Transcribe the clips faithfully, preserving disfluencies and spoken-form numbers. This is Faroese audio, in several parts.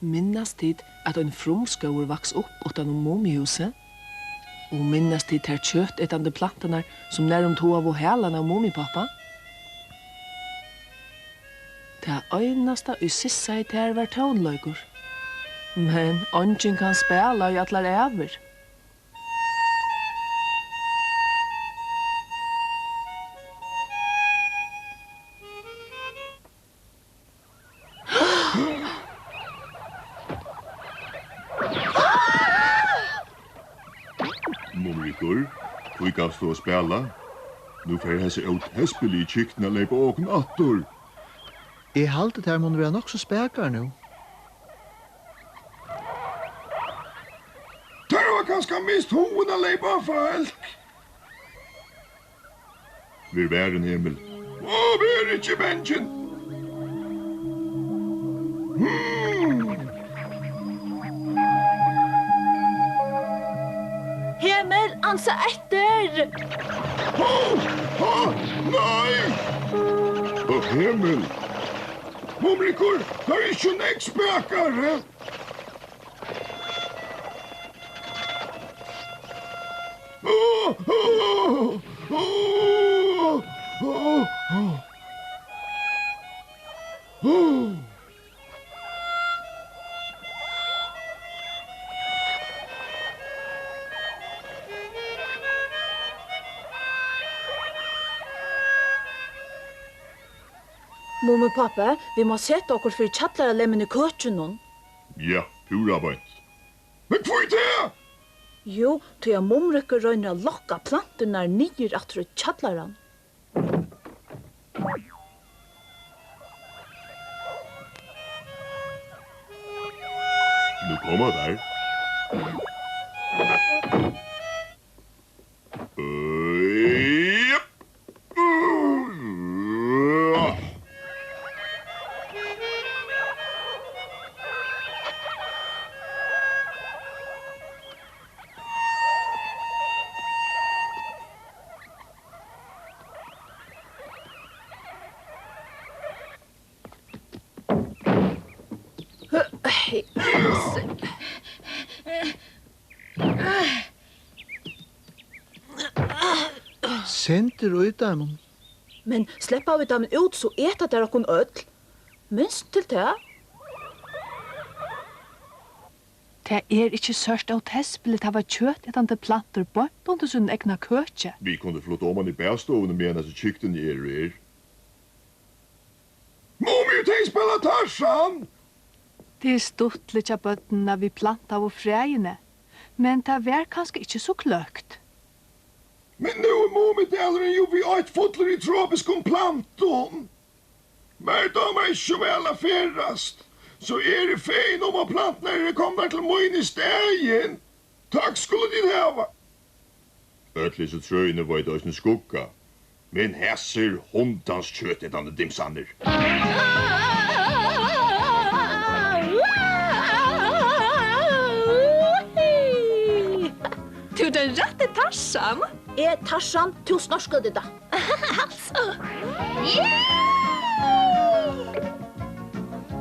Minnast tit, at ein frumskógur vaks upp uttan um Mumihúsið? Og minnast tit tær kjøtetandi planturnar, sum nærum togaðu halan av Mumipápa? Tað einasta, ið sissaði tær, var tónleikur. Men eingin kann spæla í allar ævir. Mumrikur, hví gavst tú at spæla? Nú fara hesi ótespiligu kyknini at leypa á okkum aftur. Eg haldi, tær munnu vera nokk so spakar nú. Tær hava kanska mist hugin at leypa á fólk. Ver varin, Hemul. Og ver ikki bangin. Hmm. Hemul, ansa eftir! Ha, ha, nei! Á, Hemul! Mumrikur, tað er ikki nógv spakari. Mummi, pápi, vit mugu seta okkurt fyri kjallaralemmin í køkinum. Ja, púra beint. Men hví tað? Jú, tí at Mumrikur roynir at lokka planturnar niður aftur í kjallaran. Nú koma tær. Sindur í teimum. Men sleppa vit teimum út, so eta tær okkum øll. Minst til tað. Tað er ikki sørt ótespiligt at hava kjøtetandi plantur beint undir sínum egna køki. Vit kundu flutt oman í baðstovuna, meðan hasi kyknini eru her. Mummi, tey spæla Tarzan! Tað er stuttligt hjá børnunum, at vit plantaðu fræini, men tað var kanska ikki so kløkt. Men nú er Mumidalurin jú við eitt fullur í tropiskum plantum. Mær dámar ikki so væl at ferðast, so eg eri fegin um, at planturnar eru komnar til mín í staðin. Takk skulu tit hava. Øll hesi trøini veita eisini skugga, men hasir hundans kjøtetandi dimsarnir. Tú ert ein rætti Tarzan. Eg Tarzan, tú Snorkudidda. Altso. Yeah!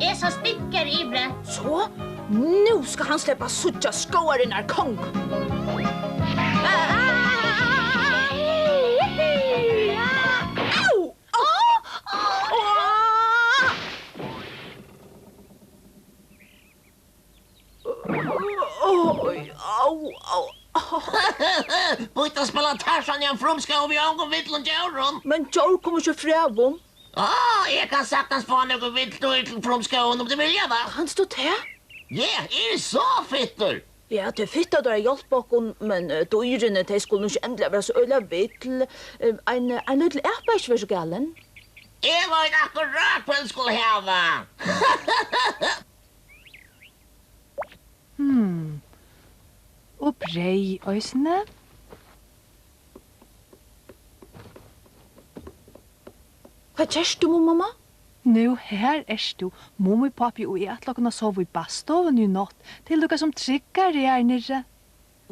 Eg sá stikkar yviri. So, nú skal hann sleppa at síggja skógarinnar kong. Au! Au! Oj, au, au. Býtt at spæla Tarzan í ein frumskóg við ongum villum djórum. Men djór koma ikki frá honum. Á, eg kann saktans fáa nøkur vill dýr til frumskógin, um tit vilja tað. Kanst tú tað? Ja, eg eri so fittur. Ja, tað er fitt, at tú er at hjálpa okkum, men, eh, dýrini, tey skulu nú ikki endiliga vera so øgiliga vill. Eh, ein, ein lítil apa ikki vera so galin. Eg veit akkurát, hvat eg skal hava. Hmm. Og breyð eisini. Hvat gert tú, Mummimamma? Nú, her ert tú. Mummi, pápi og eg ætla okkum at sova í baðstovuni í nátt. Tað er líka sum tryggari her niðri.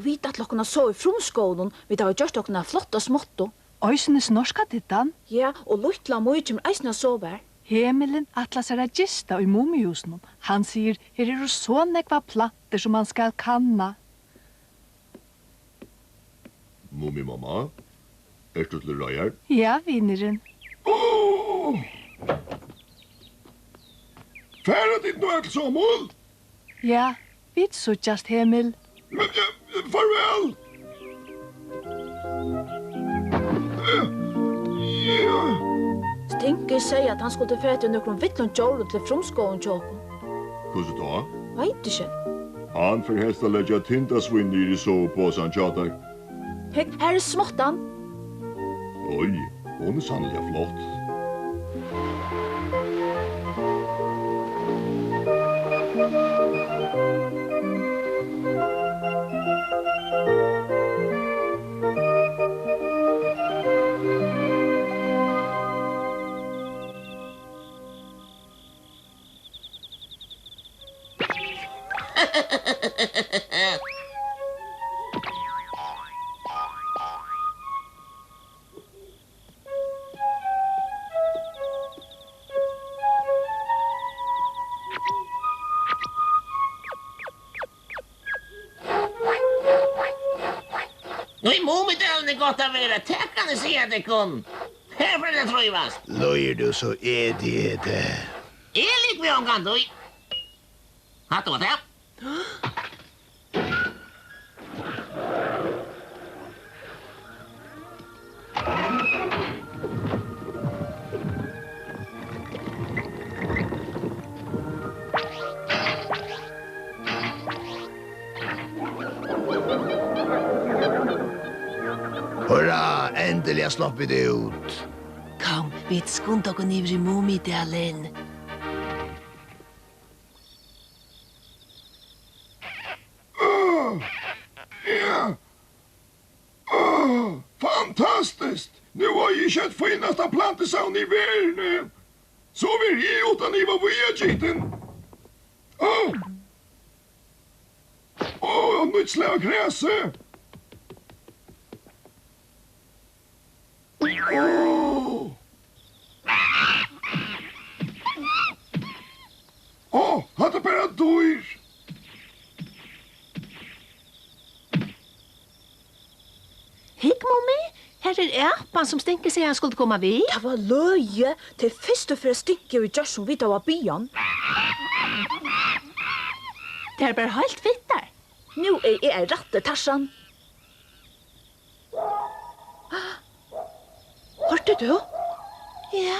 Vit ætla okkum at sova í frumskóginum. Vit hava gjørt okkum eina flotta smáttu. Eisini Snorkudiddan? Ja, og lítla Mý kemur eisini at sova har. Hemulin ætlar sær at gista í Mumihúsinum. Hann sigur, her eru so nógvar plantur, sum hann skal kanna. Mumimamma, ert tú til reiðar? Ja, vinurin. Áh! Fara tit nú øll somul? Ja, vit síggjast, Hemul. Men, eh, farvæl! Eh, ja. Stinky segði, at hann skuldi fara til nøkrum villum djórum til frumskógin hjá okkum. Hvussu tá? Veit ikki. Hann fer helst at leggja tindasvín niður í sovuposan hjá tær. Hygg, har er smáttan. Oj, hon er sanniliga flott. Nú, í Mumidalin er gott at vera, tað kann eg siga tykkum. Her fer tað at trívast. Løgir tú so idiot? Eg ligvið ongantíð. Hatta var tað. Hurra, endiliga sloppið út. Kom, vit skunda okkum yvir í Mumidalin. Áh, ja. Áh, fantastiskt! Nú eigi eg skjótt fínasta plantusavn í verðini. So verði eg uttan iva víðagitin. Áh. Áh, nýtt slag av grasi. Áh. Áh, hatta er bara dýr. Hygg, Mumi, har er apan, sum Stinky segði, hann skuldi koma við. Tað var løgið. Tað er fyrstu ferð, Stinky hevur gjørt, sum vit hava biðið hann. Tað er bara heilt fittar. Nú eri eg ein rættur Tarzan. Hoyrdi tú? Ja.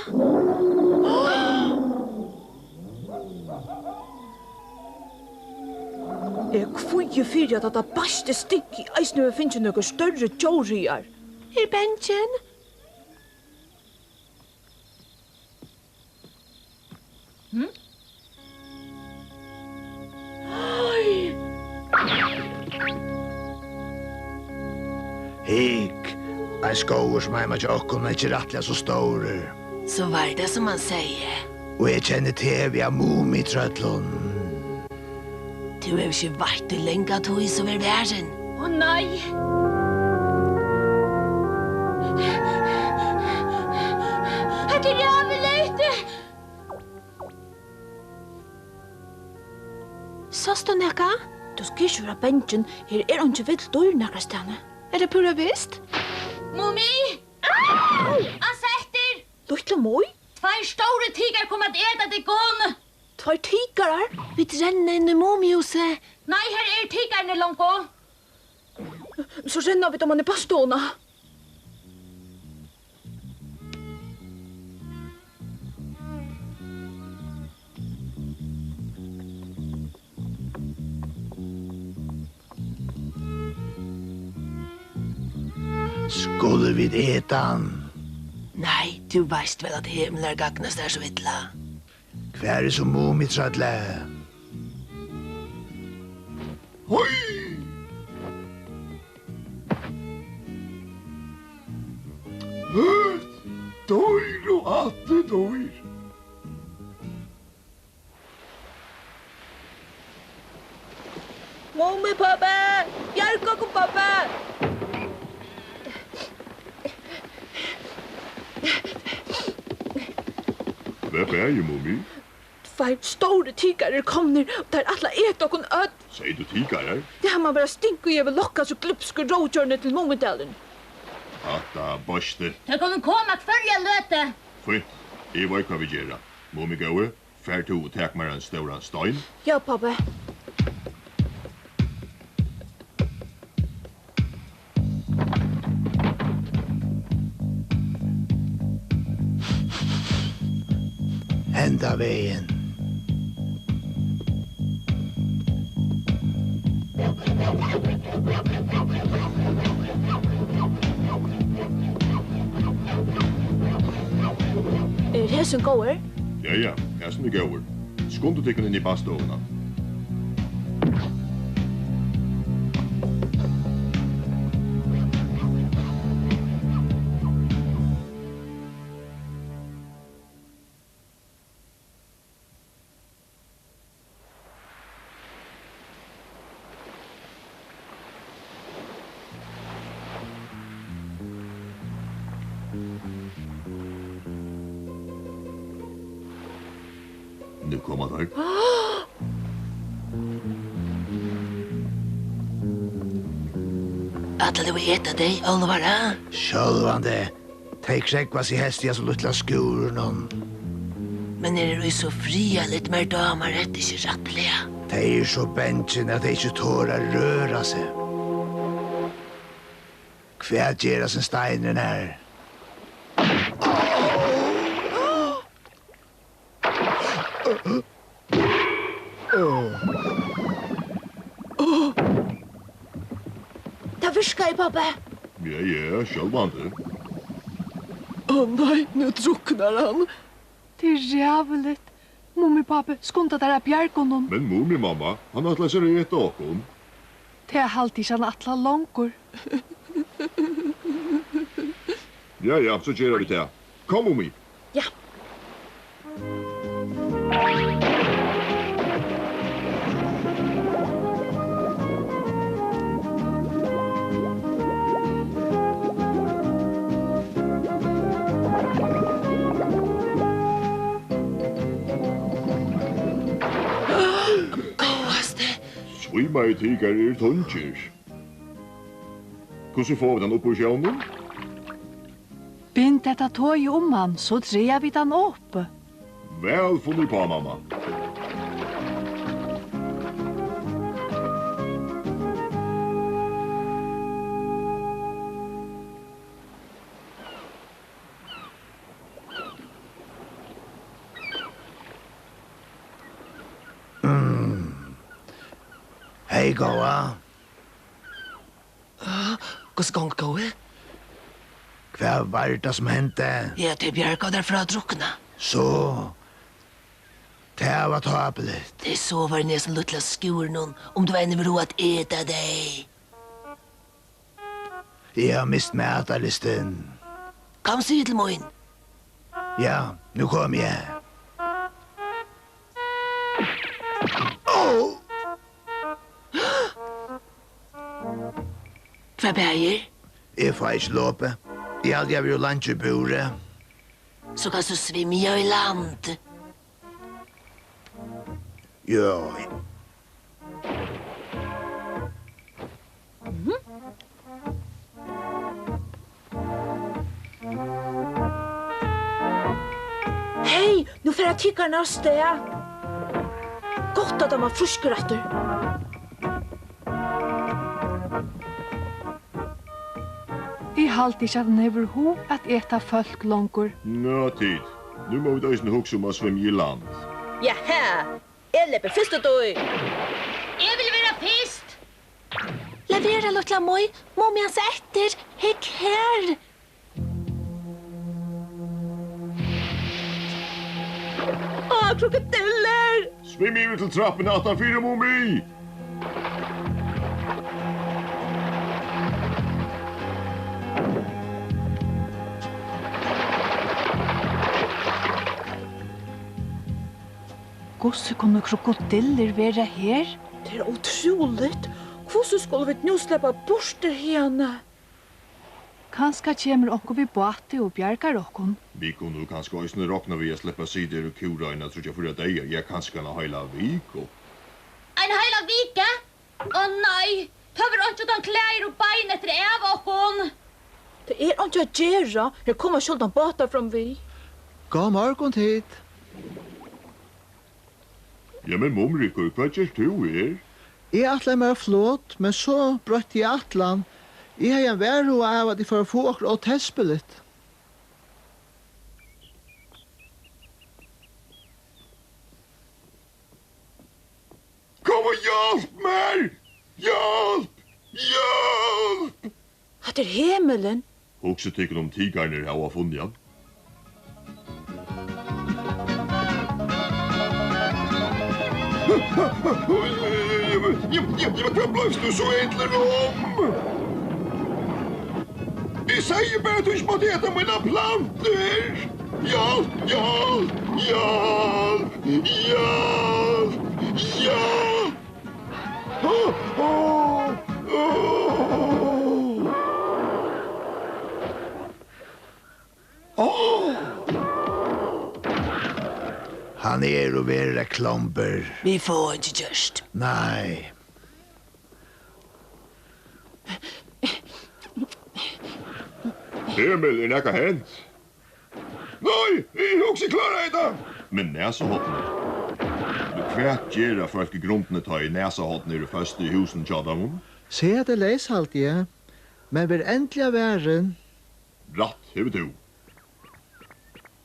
Eg kvíði fyri, at hatta beistið Stinky eisini hevur fingið nøkur størri djór higar. Eg eri bangin. Hm? Oj! Hygg, ein skógur sum heima hjá okkum, men ikki rættiliga so stórur. So var tað, sum hann segði. Og eg kenni teg via Mumitrøllum. Tú hevur ikki veitt í langa tíð, so ver varin. Ó nei! Hetta er ræðuligt! Sást tú nakað? Tú skalt ikki vera bangin, her er eingi vill dýr nakrastaðni. Er tað púra vist? Mumi! Au! Ansa eftir! Lítla Mý? Tveir stórir tikarar koma at eta tykkum! Tveir tikarar? Vit renna inn í Mumihúsið. Nei, her eru tikararnir longu. So renna vit oman í baðstovuna. Skulu vit eta hann? Nei, tú veitst væl, at himlar gagnast tær so illa. Hvar er so Mumitrøllið? Hoi! Høgt, dýr og aftur dýr. Mumi, pápi! Bjarga okkum, pápi! Hvat bagir, Mumi? Tveir stórir tikarar eru komnir, og teir ætla at eta okkum øll. Segði tú tikarar? Tað man vera Stink, ið hevur lokkað so glupsku rógdjórini til Mumidalin. Hatta beistið. Tey kunnu koma hvørja løtu. Fínt, eg veit, hvat vit gera. Mumi góði, far tú og tak mær ein stóran stein. Ja, pápi. Henda vegin. Er hesin góður? Ja, ja, hesin er góður. Skundið tykkum inn í baðstovuna. Nú koma teir. Ætlar tú at eta tey, Álvara? Sjálvandi. Tey krógva seg helst í hasum lítla skúrinum. Men her er í so friðarligt, mær dámar hetta ikki rættiliga. Tey eru so bangin, at tey ikki tora at røra seg. Hvat ger hasin steinurin her? Tað virkaði, pápi. Ja, ja, sjálvandi. Ó nei, nú druknar hann. Tað er ræðuligt. Mumipápi, skunda tær at bjarga honum. Men Mumimamma, hann ætlar sær at eta okkum. Tað haldi eg ikki, hann ætlar longur. Ja, ja, so gera vit tað. Kom, Mumi. Ja. Góðasti. Svímar tikarar eru tungir. Hvussu fáa vit hann upp úr sjónum? Bind hetta togið um hann, so draga vit hann upp. Væl funnið uppá, mamma. Mm. Hey, góða. Hvussu gongur, góði? Hvat var tað, sum hendi? Ja, tey bjargaðu tær frá at drukna. So, tað var tápuligt. Tey sova í hesum lítla skúrinum, um tú enn hevur hug at eta tey. Eg havi mist matarlystin. Kom, sig til mín. Ja, nú komi eg. Ó! Hvat bagir? Eg fái ikki lopið. Eg haldi, eg havi verið leingi í búri. So kanst tú svimja í land. Ja. Mhm. Hey, nú fara tikararnir avstað. Gott, at hann var frískur aftur. Eg haldi ikki, at hann hevur hug at eta fólk longur. Nå, tit. Nú má vit eisini hugsa um at svimja í land. Jaha, eg leypi fyrst út í. Eg vil vera fyrst. Lat vera, lítla Mý. Mumi ansa eftir. Hygg her. Á, krokodillur! Svim yvir til trappuna aftan fyri, Mumi! Hvussu kunnu krokodillur vera her? Tað er ótrúligt. Hvussu skulu vit nú sleppa burtur hiðani? Kanska kemur onkur við báti og bjargar okkum. Vit kunnu kanska eisini rokna við at sleppa at sita her og kúra eina tríggjar, fýra dagar, ja, kanska eina heila viku. Ein heila vika? Ó nei, tá verður einki uttan klæðir og bein eftir av okkum. Tað er einki at gera. Her koma sjáldan bátar framvið. Góðan morgun, tit. Ja, men Mumrikur, hvat gert tú her? Eg ætlaði mær á flot, men so broytti eg ætlan. Eg hevði ein varhuga av, at eg fór at fáa okkurt ótespiligt. Kom og hjálp mær! Hjálp! Hjálp! Hatta er Hemulin. Hugsið tykkum, um tikarnir hava funnið hann. Jamen, jamen, jamen, hvat bleivst tú so illur um? Eg segði bara, at tú ikki mátti eta mínar plantur. Hjálp, hjálp, hjálp, hjálp, hjálp. Hann er og verður eitt klombur. Vit fáa einki gjørt. Nei. Emil, er nakað hent? Nei, eg hugsi, eg kláraði tað. Men næsahornið? Men hvat gera fólk í grundini, tá ið næsahorn eru føst í húsum hjá teimum? Siga tey leys, haldi eg. Men ver endiliga varin. Rætt hevur tú.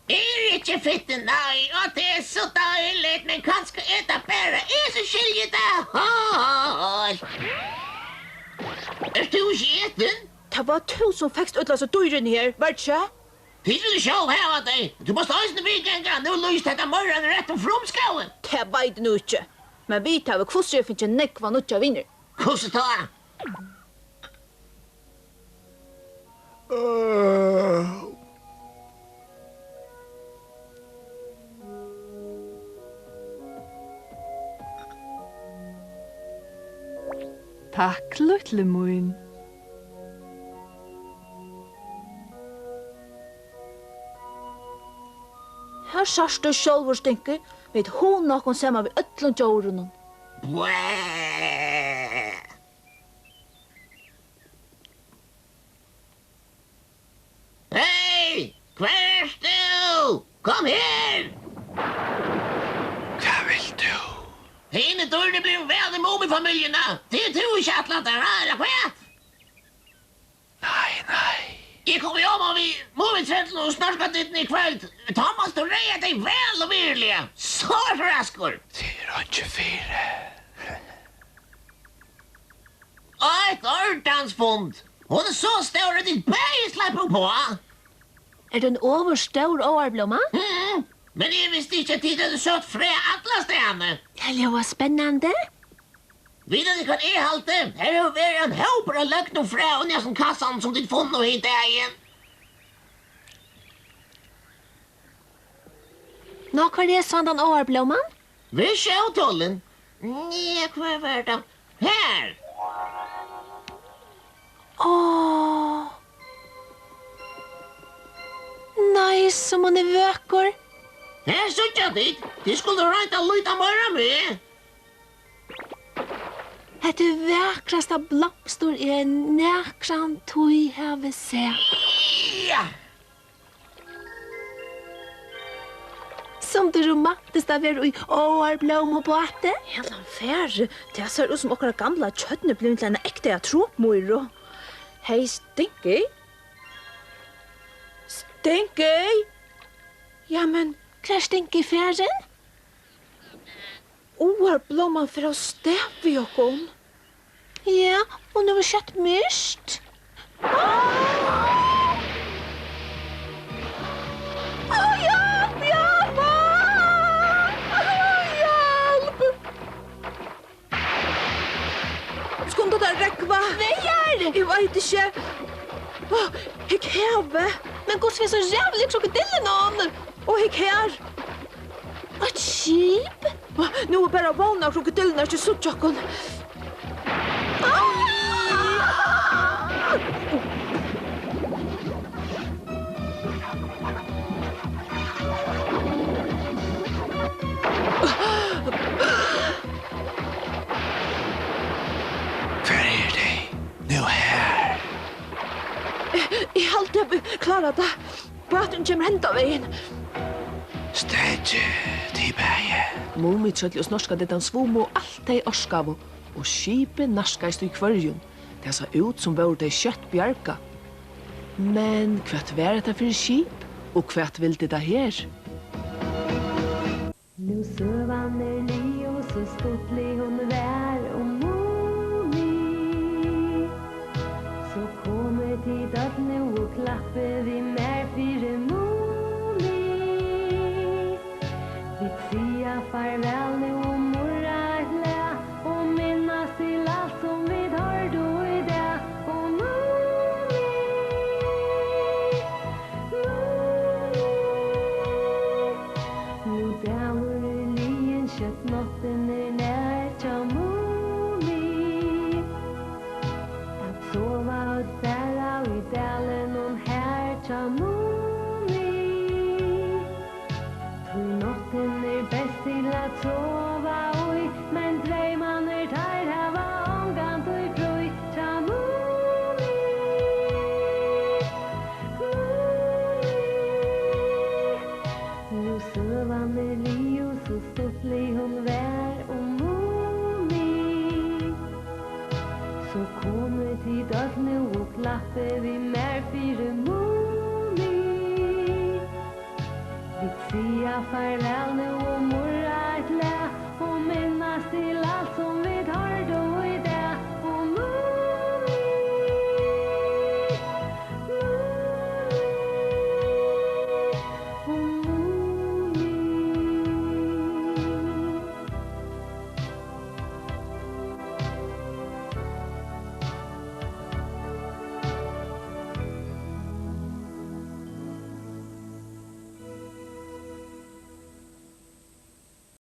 Eg eri ikki fittur, nei, og tað er so deiligt, men kanska er tað bara eg, sum skilji tað heilt. Ert tú ikki etin? Tað var tú, sum fekst øll hasi dýrini her, var tað ikki? Tit vilja sjálv hava tey. Tú mást eisini viðganga, at nú líkist hetta meira enn rættum frumskógi. Tað veit eg nú ikki. Men vit hava hvussu er fingið nógvar nýggjar vinir. Hvussu tá? Øh. Takk, lítli mín. Her sært tú sjálvur, Stinky. Vit hugna okkum saman við øllum djórunum. Bæ! Hey, hvar ert tú? Kom her! Hvat vilt tú? Hini dýrini blivu væl í Mumifamiljuna. Tað er tú ikki ætlað tær, ha, ella hvat? Nei, nei. Eg komi oman við Mumitrøllinum og Snorkadittuni í kvøld. Tá mást tú reiða tey væl og virðiliga. So raskur. Tað er einki fyri. Eitt ordans fund. Hon er so stór, at tit bæði sleppa uppá. Er tað ein ovurstór áarblóma? Mhm. Men eg visti ikki, at tit høvdu sátt fræ allastaðni. Tað ljóðar spennandi. Vita tit, hvat eg haldi? Her hevur verið ein hópur av løgnum fræ í hesum kassanum, sum tit funnu hin dagin. Ná, hvar er so handan áarblóman? Ver ikki ótolin. Nja, hvar var tað? Her! Áh. Nei, sum hon er vøkur. Her síggja tit. Tit skuldu roynt at lítið meira við. Hetta er vakrasta blomstur, eg nakrantíð havi sæð. Ja! Sum tað er romantiskt at vera í áarblómubáti. Hendan fari, tað sær út sum okkara gamla tjørn er blivin til eina ekta tropmýru. Hey, Stinky? Stinky? Jamen, hvar er Stinky farin? Áarblóman fer avstað við okkum. Ja, hon hevur skjótt mist. Á, hjálp, hjálp! Á, hjálp! Skunda tær, rógva! Veiar! Eg veit ikki. Á, hygg, havið! Men hvussu við so ræðuligu krokodillunum? Og hygg her! Eitt skip? Nú er bara vónin, at krokodillurnar ikki síggja okkum. Ah! Klára tað. Báturin kemur henda vegin. Steðgið, tit bæði. Mumitrøllið og Snorkadiddan svumu alt tey orkaðu, og skipið nærkaðist í hvørjum. Tað sá út, sum vóru tey skjótt bjargað. Men hvat var hetta fyri skip, og hvat vildi tað her? Nú søgan er liðug, so stuttlig hon var um Mumi. So komið tit øll nú og klappið við mær fyri Mumi. Vit siga farvæl nú og murra eitt lag og minnast til alt, sum vit hoyrdu í dag. Og Mumi, Mumi, nú dagur er liðin, skjótt náttin er nær hjá Mumi. At sova øll bara í dalinum her hjá Mumi. Tí náttin er best til at sova í, men dreymarnir, teir hava ongantíð frí hjá Mumi. Mumi. Nú søgan er liðug, so stuttlig hon var um Mumi. So komið tit øll nú og klappið við mær fyri Mumi. Vit siga farvæl nú og murra eitt lag og minnast til alt, sum vit hoyrdu